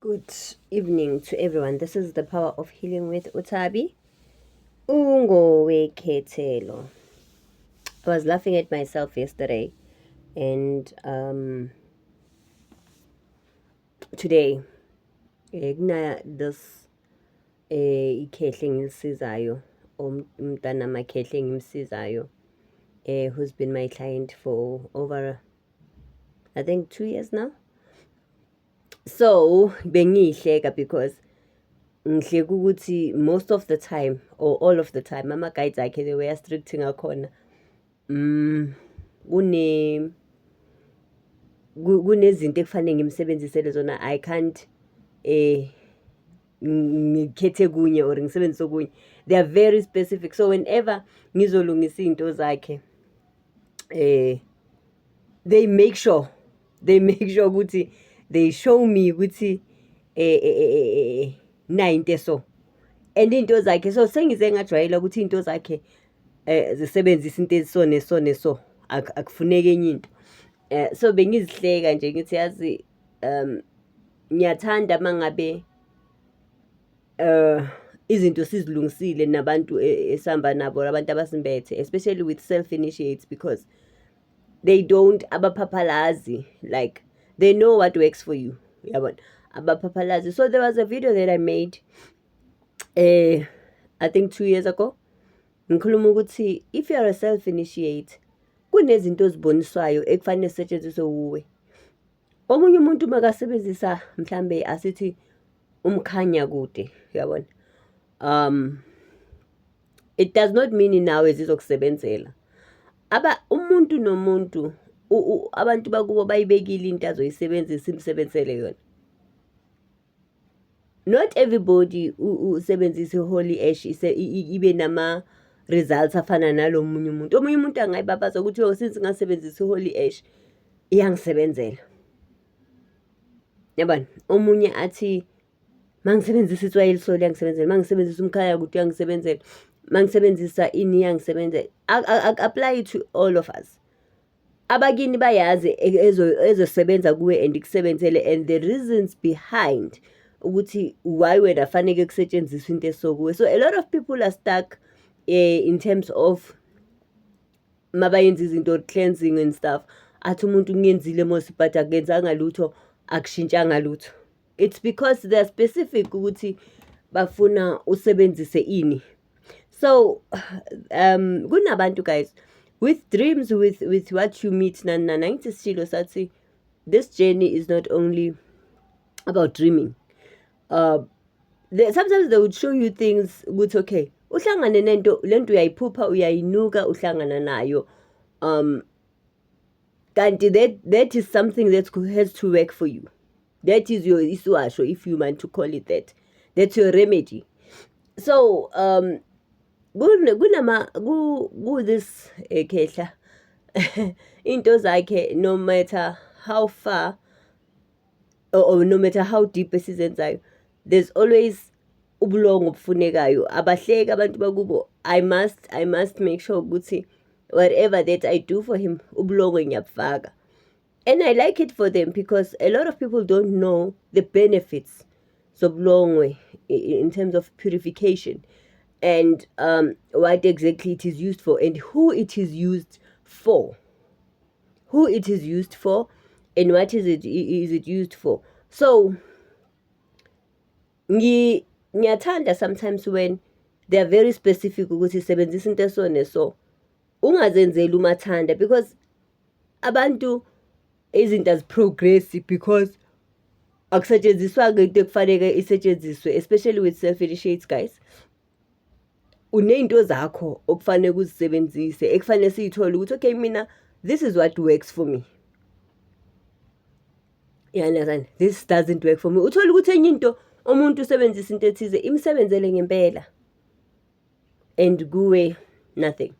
Good evening to everyone. This is The Power of Healing with uThabi. Ungowekhethelo. I was laughing at myself yesterday and today. Kuna this ikhehle engilisizayo, umntana amakhehle engimsizayo, who's been my client for over, I think, 2 years now. So bengihleka because ngihleka ukuthi most of the time or all of the time ama-guides akhe, the way a-strict ngakhona, kunezinto ekufanele ngimsebenzisele zona. I can't ngikhethe kunye or ngisebenzise okunye. They are very specific. So whenever ngizolungisa iy'nto zakhe, they make sure ukuthi they show me ukuthi nayi into eso and iy'nto zakhe. So sengize ngajwayela ukuthi iy'nto zakhe zisebenzisa into eso neso neso, akufuneki enye into. So bengizihleka nje ngithi, yazi, ngiyathanda mangabe izinto sizilungisile nabantu esihamba nabo, abantu abasimbethe, especially with self initiates, because they don't abaphaphalazi, like they know what works for you, uyabona, abaphaphalazi. So there was a video that I made, I think 2 years ago, ngikhuluma ukuthi if you are a self initiate, kunezinto oziboniswayo ekufanele zisetshenziswe wuwe. Omunye umuntu makasebenzisa, mhlambe asithi umkhanya kude, uyabona, it does not mean nawe zizokusebenzela. Aba umuntu nomuntu, abantu bakubo bayibekile into azoyisebenzisa imsebenzele yona. Not everybody usebenzisa i-holy ash ibe nama-results afana nalo munye umuntu. Omunye umuntu angayibabaza ukuthi, "Oh, since ngasebenzisa i-holy ash iyangisebenzela." Yabona? Omunye athi, "Mangisebenzisa itswayi eliso liyangisebenzela, mangisebenzisa umkhaya kude uyangisebenzela, mangisebenzisa ini iyangisebenzela." Aku-apply to all of us. Abakini bayazi ezosebenza kuwe and ikusebenzele and the reasons behind ukuthi why wena faneke kusetshenziswe into eso kuwe. So a lot of people are stuck in terms of mabayenza izinto, cleansing and stuff. Athi umuntu, "Ngiyenzile mos, but akenzanga lutho, akushintshanga lutho." It's because they are specific ukuthi bafuna usebenzise ini. So kunabantu, guys, with dreams, with what you meet, nani nani. Angithi sishilo sathi this journey is not only about dreaming. Sometimes they would show you things ukuthi okay, uhlangane nento, lento uyayiphupha, uyayinuka, uhlangana nayo, kanti that is something that has to work for you. That is your isiwasho, if you want to call it that. That's your remedy. So kunama ku this khehla, into zakhe, no matter how far or no matter how deep esizenzayo, there's always ubulongo obufunekayo. Abahleki abantu bakubo. I must make sure ukuthi whatever that I do for him, ubulongo ngiyabufaka. And I like it for them because a lot of people don't know the benefits zobulongwe in terms of purification and what exactly it is used for and who it is used for. Who it is used for and what is it used for. So ngiyathanda sometimes when they are very specific ukuthi sebenzisa into eso neso, ungazenzeli umathanda, because abantu izinto azi-progress because akusetshenziswanga into ekufanele isetshenziswe, especially with self-initiates, guys. Uney'nto zakho okufanele uzisebenzise, ekufanele siy'thole ukuthi okay, mina this is what works for me. You understand? This doesn't work for me. Uthole ukuthi enye into, umuntu usebenzisa into ethize, imsebenzele ngempela and kuwe nothing.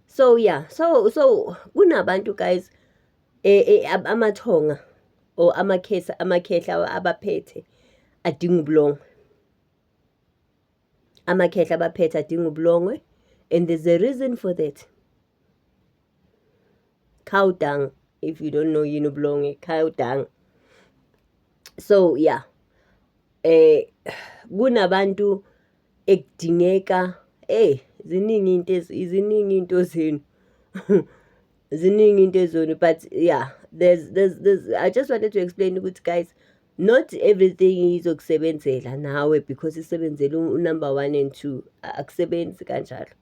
So yeah, so kunabantu, guys, amathonga or amakhehla abaphethe adinga ubulongwe. Amakhehla abaphethe adinga ubulongwe and there's a reason for that. Cow dung, if you don't know yini ubulongwe, cow dung. So yeah. Kunabantu ekudingeka, eyi ziningi iy'nto ziningi iy'nto zenu. Ziningi iy'nto ezoni but yeah, there's there's there's I just wanted to explain ukuthi guys, not everything izokusebenzela nawe because isebenzele u-number one and two. Akusebenzi kanjalo,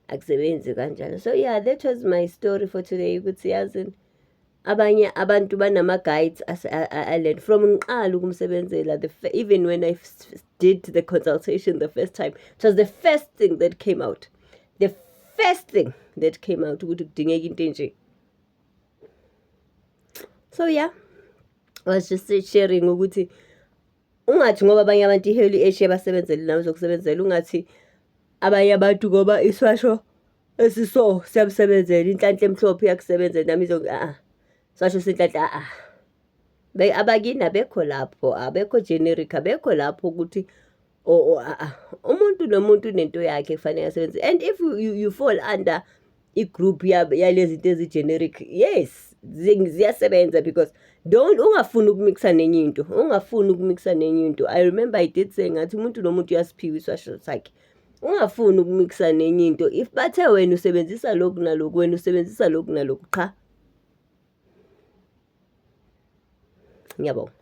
akusebenzi kanjalo. So yeah, that was my story for today ukuthi yazini, abanye abantu banama-guides ale from ngiqala ukumsebenzela, the even when I did the consultation the first time, it was the first thing that came out. The first thing that came out ukuthi kudingeka into enje. So yeah, I was just sharing ukuthi ungathi ngoba abanye abantu i-Holy Ash iyabasebenzela nawe izokusebenzela, ungathi abanye abantu ngoba iswasho esiso siyamsebenzela, inhlanhla emhlophe iyakusebenzela nami a-a. Iswasho senhlanhla a-a. Abakini abekho lapho, abekho generic, abekho lapho ukuthi a-a. Umuntu nomuntu unento yakhe ekufanele asebenzise and if you fall under i-group yale zinto ezi-generic, yes, ziyasebenza because don't ungafuni uku-mix-a nenye into, ungafuni uku-mix-a nenye into. I remember I did say ngathi umuntu nomuntu uyasiphiwa iswasho sakhe. Ungafuni uku-mix-a nenye into. If bathe wena usebenzisa lokhu nalokhu, wena usebenzisa lokhu nalokhu, qha. Ngiyabonga.